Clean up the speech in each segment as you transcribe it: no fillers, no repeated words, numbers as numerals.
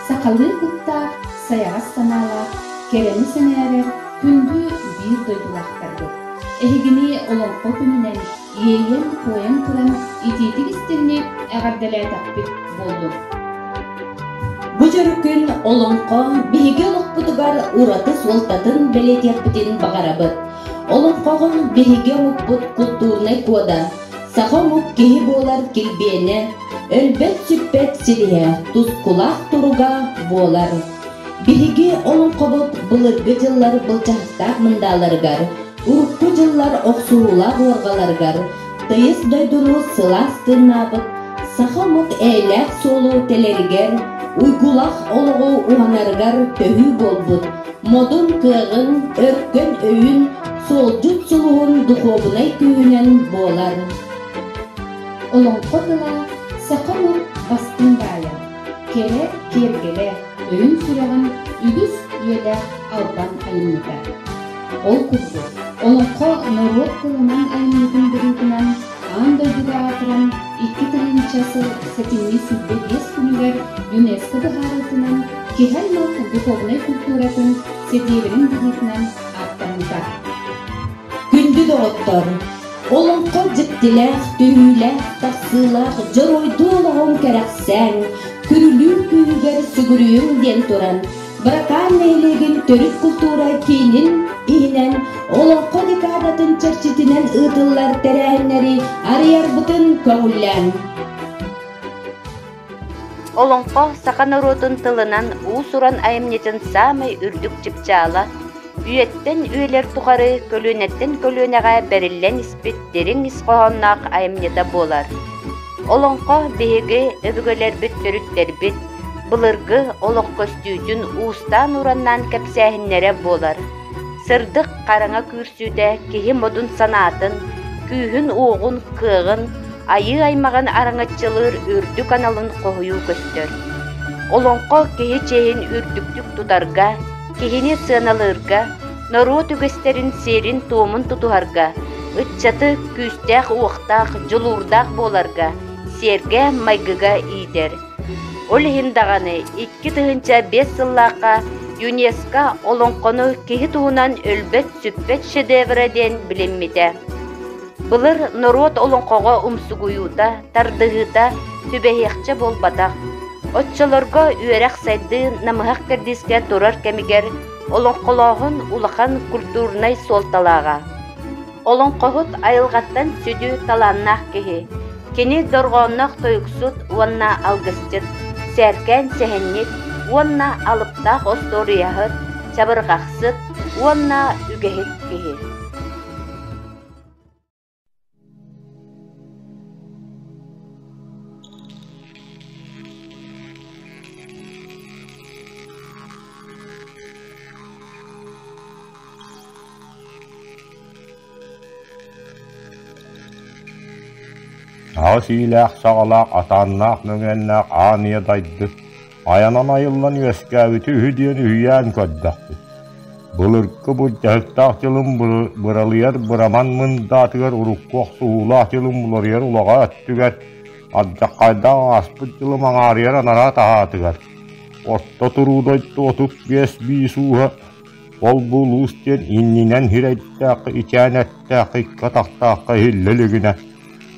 Сахалыы куттаах, сайаҕас санаалаах, кэрэни сэҥээрэр күндү биир дойдулаахтарбыт! Эһигини Олоҥхо күнүнэн иэйэн-куойан туран итиитик-истиҥник эҕэрдэлээтэхпит буоллун! Бу дьоро күн олоҥхо биһиги олохпутугар ураты суолтатын бэлиэтиэхпитин баҕарабыт. Олоҥхоҕо биһиги омукпут култуурунай куода, саха омук киһи буолар килбиэнэ, өлбөт-сүппэт силиһэ, тускулаах туруга буолар. Биһиги олоҥхобут былыргы дьыллар былдьаһыктаах мындааларыгар, урукку дьыллар охсуһуулаах уорҕаларыгар тыйыс дойдуну сылаас тыыннаабыт саха омук эйэлээх суолу тэлэригэр, уйгулаах олоҕу уһанарыгар төһүү буолбут модун кыаҕын, өркөн өйүн, суолдьут сулуһун духуобунай күүһүнэн буолар. Олоҥхо тыла саха омук бастыҥ баайа, кэрэ киэргэлэ, өйүн-сүрэҕин үгүс үйэлээх албан айымньыта. Ол курдук, олоҥхо норуот тылынан айымньытын быһыытынан аан дойдуга аатыран 2000 сыл сэтинньи 25 күнүгэр ЮНЕСКО быһаарыытынан киһи аймах духовнай культуратын сэдиэбирин быһыытынан ааттаммыта. Күндү доҕоттор, олоҥхо дьиктилээх, түһүүлээх, тахсыылаах дьоруойдуу олоҕун кэрэхсээҥ, күрүлүүр күүһүгэр сүгүрүйүҥ диэн туран, Быракаан нэһилиэгин төрүт култуура киинин иһинэн Олоҥхо декадатын чэрчитинэн ыытыллар тэрээһиннэри арыйарбытын көҥүллээҥ. Олоҥхо саха норуотун тылынан уус-уран айымньытын саамай үрдүк чыпчаала, үйэттэн үйэлэр тухары көлүөнэттэн көлүөнэҕэ бэриллэн испит дириҥ ис хоһоонноох айымньыта буолар. Олоҥхо биһиги өбүгэлэрбит төрүттэрбит былыргы олох көстүүтүн уустаан-ураннаан кэпсээһиннэрэ буолар. Сырдык хараҥа күүрсүүтэ киһи модун санаатын, күүһүн-уоҕун, кыаҕын, айыы аймаҕын араҥаччылыыр үрдүк аналын хоһуйуу көстөр. Олоҥхо киһи чиэһин үрдүктүк тутарга, киһини сыаналыырга, норуот үгэстэрин сиэрин-туомун тутуһарга, ыччаты күүстээх-уохтаах, дьулуурдаах буоларга, сиэргэ-майгыга иитэр. Ол иһин даҕаны 2005 сыллаахха ЮНЕСКО олоҥхону киһи туһунан өлбөт-сүппэт шедеврэ диэн билиммитэ. Былыр норуот олоҥхоҕо умсугуйуута, тардыһыыта түбэһиэхчэ буолбатах. Оччолорго үөрэх-сайдыы намыһах кэрдиискэ турар кэмигэр олоҥхолооһун улахан культурнай суолталааҕа. Олоҥхоһут айылҕаттан сүдү талааннаах киһи. Кини дорҕоонноох тойуксут уонна алгысчыт, сээркээн сэһэнньит уонна алыптаах остуоруйаһыт, чабырҕахсыт уонна үгэһит киһи. Аҕыс иилээх-саҕалаах, атааннаах-мөҥүөннээх аан ийэ дайды айанан айыллан үөскээбити үһү диэн үһүйээн көрдөхпүт. Былыргы былдьаһыктаах дьылым быралыйар быраман мындаатыгар урукку охсуһуулаах дьылым уларыйар улаҕа өттүгэр алдьархайдаах ааспыт дьылым аҥаарыйар анараа таһаатыгар орто туруу дойду 35 биис ууһа Ол-бу улуус диэн иннинэн сирэйдээх, ичээн эттээх, икки атахтаахха иһиллэ илигинэ,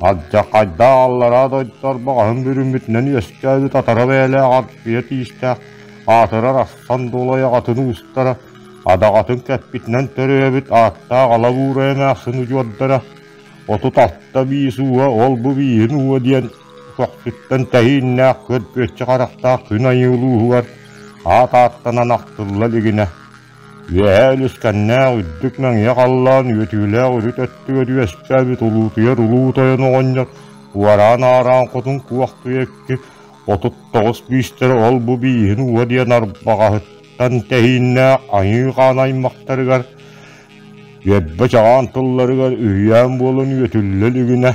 алдьархайдаах аллараа дойду арбаҕаһын бүрүммүтүнэн үөскээбит атара бэйэлээх арбыйа тиистээх, аатырар Ассан Дуолай аҕатын уустара, адаҕатын кэппитинэн төрөөбүт ааттаах Ала Буурай эмээхсин удьуордара, 36 биис ууһа ол-бу бииһин ууһа диэн көхсүттэн тэһииннээх көрбүөччү харахтаах күн айыы улууһугар аат ааттанан ахтылла илигинэ, үөһээ үлүскэннээх үрдүк мэҥиэ халлаан үөтүүлээх үрүт өттүгэр үөскээбит улуутуйар улуу тойон оҕонньор уораан-аараан хотун куохтуйа икки 39 биистэрэ ол-бу бииһин уо диэн арбаҕаһыттан тэһииннээх айыы-хаан аймахтарыгар үөрбэ чаҕаан тылларыгар үһүйээн буолан үөтүллэ илигинэ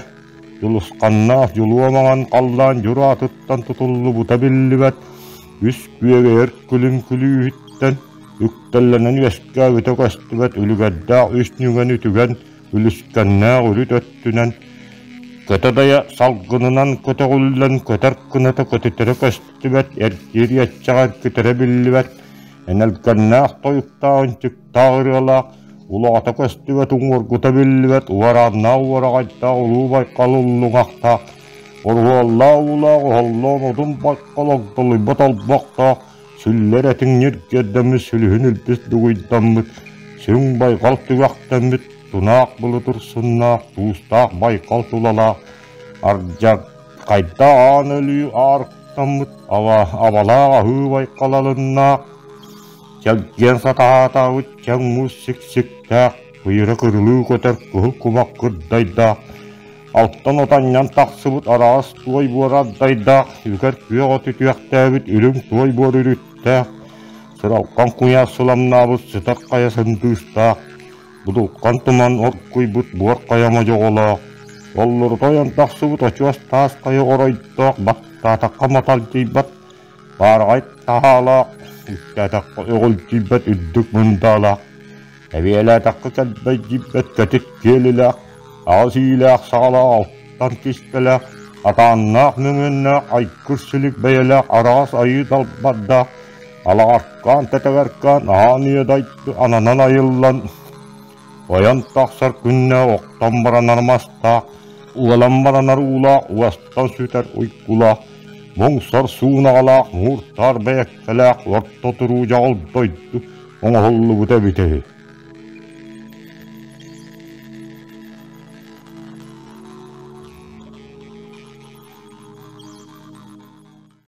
Дьулусханнаах дьулуо маҥан халлаан дьур аатыттан тутуллубута биллибэт, үс күөгэйэр күлүм күлүүһүттэн үктэллэнэн үөскээбитэ көстүбэт үлүгэрдээх үс нүгэн үтүгэн үлүскэннээх үрүт өттүнэн көтө дайа салгынынан көтөҕүллэн көтөр кыната көтүтэрэ көстүбэт эргиир иэччэҕэ эргитэрэ биллибэт энэлгэннээх тойуктаах ынчыктаах ырыалаах Улаҕата көстүбэт, уҥуоргута биллибэт, уорааннаах уораҕайдаах улуу Байкал уллуҥахтаах, оруһуоллаах уулаах оһоллоон одун Байкал огдолуйбат олбохтоох, сүллэр этиҥ ньиргиэрдэммит сүлүһүн илбис дугуйдаммыт, сүҥ байҕал түгэхтэммит, тунаах былыт урсуннаах, туустаах Байкал тулалаах, ардьархайдаах аан өлүү аарыктаммыт, абалаах аһыы Байкал алыннаах, Чэлгиэн сатаһаатаабыт чэҥ муус сиксиктээх, ыйыра кырылыы көтөр кыһыл кумах кырдайдаах, алтан отанньан тахсыбыт араас туой буор ардайдаах, үкэр күөх от үтүөхтээбит үрүҥ туой буор үрүттээх, сыралҕан куйаас сыламнаабыт сытар хайа сындыыстаах, будулхан туман оргуйбут буор хайа модьоҕолоох, оллурута ойон тахсыбыт очуос таас хайа оройдоох, баттаатахха маталдьыйбат Баараҕай таһаалаах, үктээтэххэ өҕүлдьүйбэт үрдүк мындаалаах, эбиэлээтэххэ кэлбэйдьийбэт кэтит киэлилээх, аҕыс иилээх саҕалаах алтан киспэлээх, атааннаах мөҥүөннээх айгыр силик бэйэлээх араас айыы далбардаах, алаҕаркаан тэтэгэркээн аан ийэ дойду ананан айыллан, ойон тахсар күннээх охтон баранар мастаах, уолан баранар уулаах, уостан сүтэр уйгулаах, муҥ-сор суунаҕалаах, мууртаар бэйэккэлээх орто туруу дьоҕул дойду оҥоһуллубута эбитэ үһү.